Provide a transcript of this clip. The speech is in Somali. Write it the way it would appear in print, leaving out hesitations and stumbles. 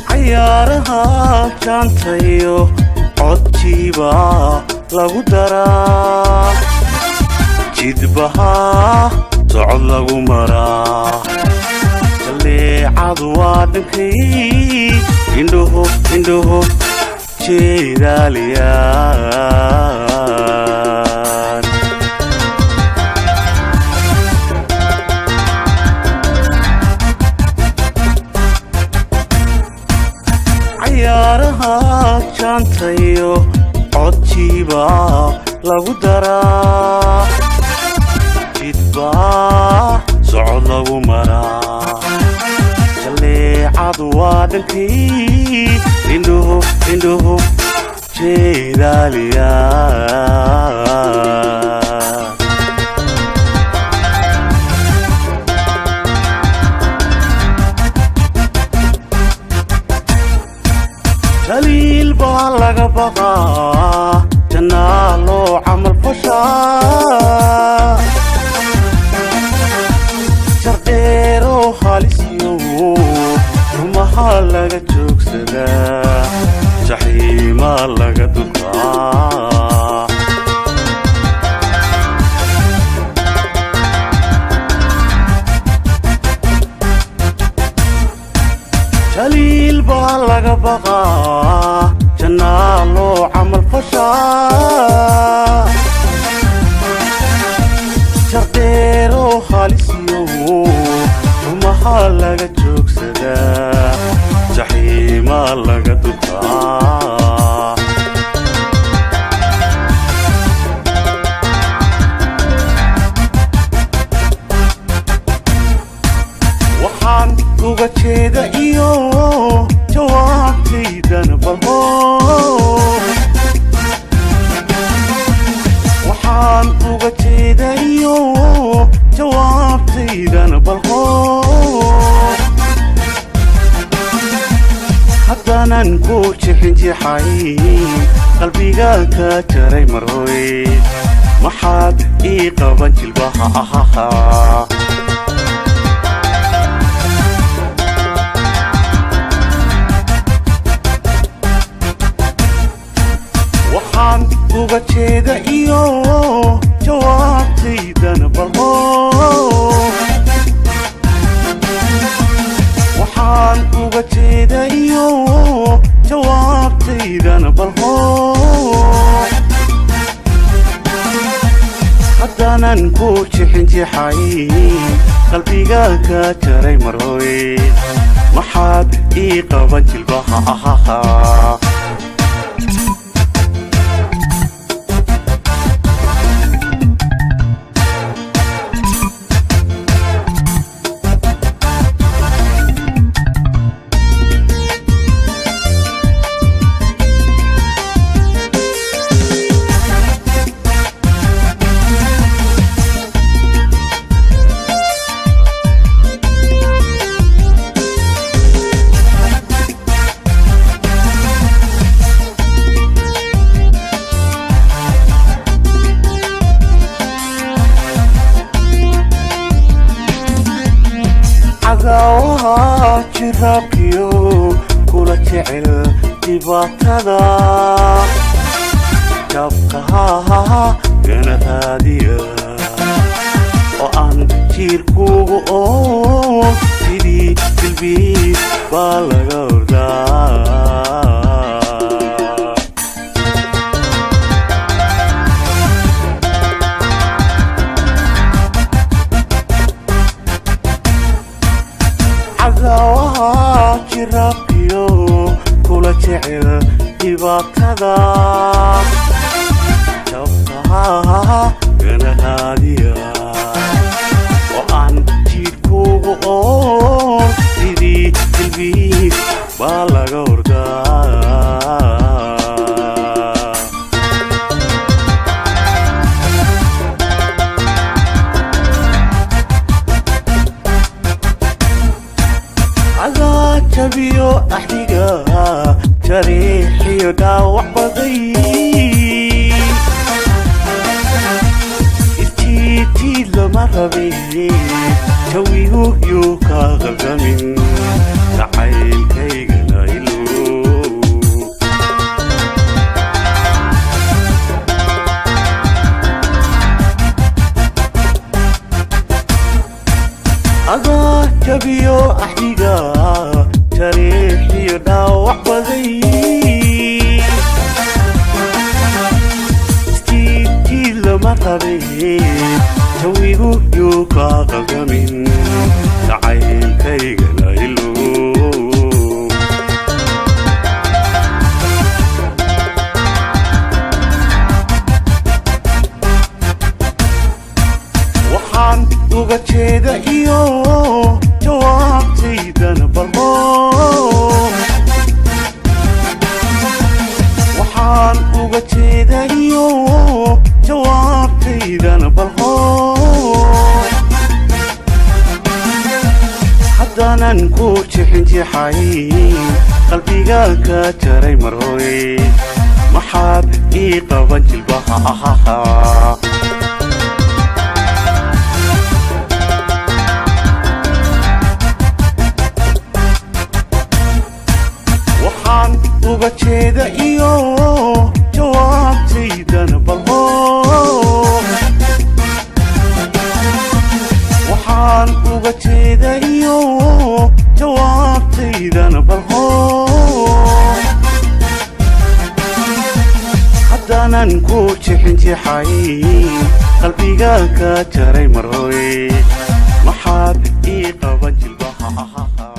Cayaaraha jaantayo codjiiba lagu daraa, jidbaha socod lagu maraa, jaleecadu waa dhankay, indhuhu indhuhu jeedaaliyaan. Cayaaraha jaantayo codjiiba lagu daraa, jidba socod lagu maraa, jaleecadu waa dhankay, indhuhu indhuhu jeedaaliyaan. Jaliil baa laga baqaa, jannaa loo camal fashaa, jardheeroo halisiyo rumaha laga joogsadaa, jaxiimaa laga dukaa. Jaliil baa laga baqaa, jannaa loo camal fashaa, jardheeroo halisiyo rumaha laga joogsadaa, jaxiimaa laga dukaa. Waxaan uga jeeda iyo jawaabtaydana balho, waxaan uga jeeda iyo jawaabtaydana balho, haddaanan ku jixinjixay qalbiga ka jaray marhoy, maxaad ii qaban jilbaha ahaha? Waxaan uga jeeda iyo jawaabtaydana balho, waxaan uga jeeda iyo jawaabtaydana balho, haddaanan ku jixinjixay qalbiga ka jaray marhoy, maxaad ii qaban jilbaha ahaha? Cagaawaha jiraabkiyo kula jecel dhibaatada, jabkaha gana raadiya oo aan jiirkuugu oo sidii jilbiis baa laga ordaa. Cagaawaha jiraabkiyo kula jecel dhibaatada. qaldamin, jacaylkaygana ilow. Adaa jabiyo axdiga, jariixiyo dhaawac baday, isjiidjiid lama rabe, jawigu yuu kaa qaldamin, jacaylkaygana ilow. Waxaan uga jeeda iyo jawaabtaydana balho, waxaan uga jeeda iyo jawaabtaydana balho, haddaanan ku jixinjixay, qalbiga ka jaray marhoy, maxaad ii qaban jilbaha ahaha? Waxaan uga jeeda iyo jawaabtaydana balho, waxaan uga jeeda iyo jawaabtaydana balho, haddaanan ku jixinjixay, qalbiga ka jaray marhoy, maxaad ii qaban jilbaha ahaha?